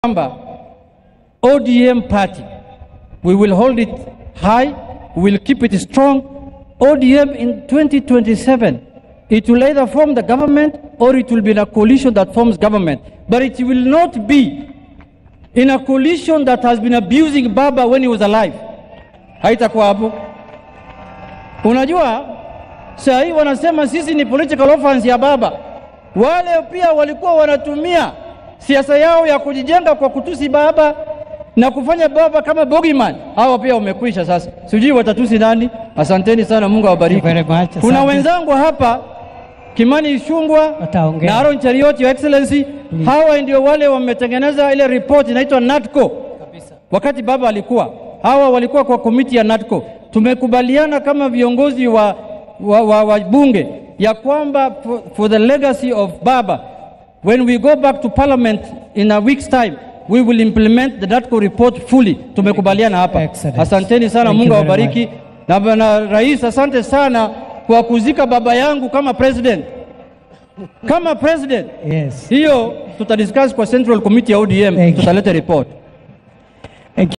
Kwamba ODM party, we will hold it high, we will keep it strong. ODM in 2027, it will either form the government or it will be in a coalition that forms government. But it will not be in a coalition that has been abusing Baba when he was alive. Haitakuwa hapo. Unajua, saa hii wanasema sisi ni political orphans ya Baba. Wale pia walikuwa wanatumia siasa yao ya kujijenga kwa kutusi Baba na kufanya Baba kama bogeyman. Hawa pia wamekwisha sasa, sijui watatusi nani. Asanteni sana, Mungu awabariki. Very much. Kuna Asante. Wenzangu hapa, Kimani Ichung'wah Wataongea. Na Aaron Cheruiyot, Your Excellency, hawa ndio wale wametengeneza ile report inaitwa NADCO wakati Baba alikuwa, hawa walikuwa kwa komiti ya NADCO. Tumekubaliana kama viongozi wa bunge ya kwamba for the legacy of Baba, when we go back to parliament in a week's time, we will implement the NADCO report fully. Tumekubaliana hapa. Excellent. Asanteni sana, Thank Mungu you very awabariki. Na bwana Rais, asante sana kwa kuzika baba yangu kama president, kama president. Yes. Hiyo tutadiscuss kwa Central Committee ya ODM, Thank you. Tutaleta report. Thank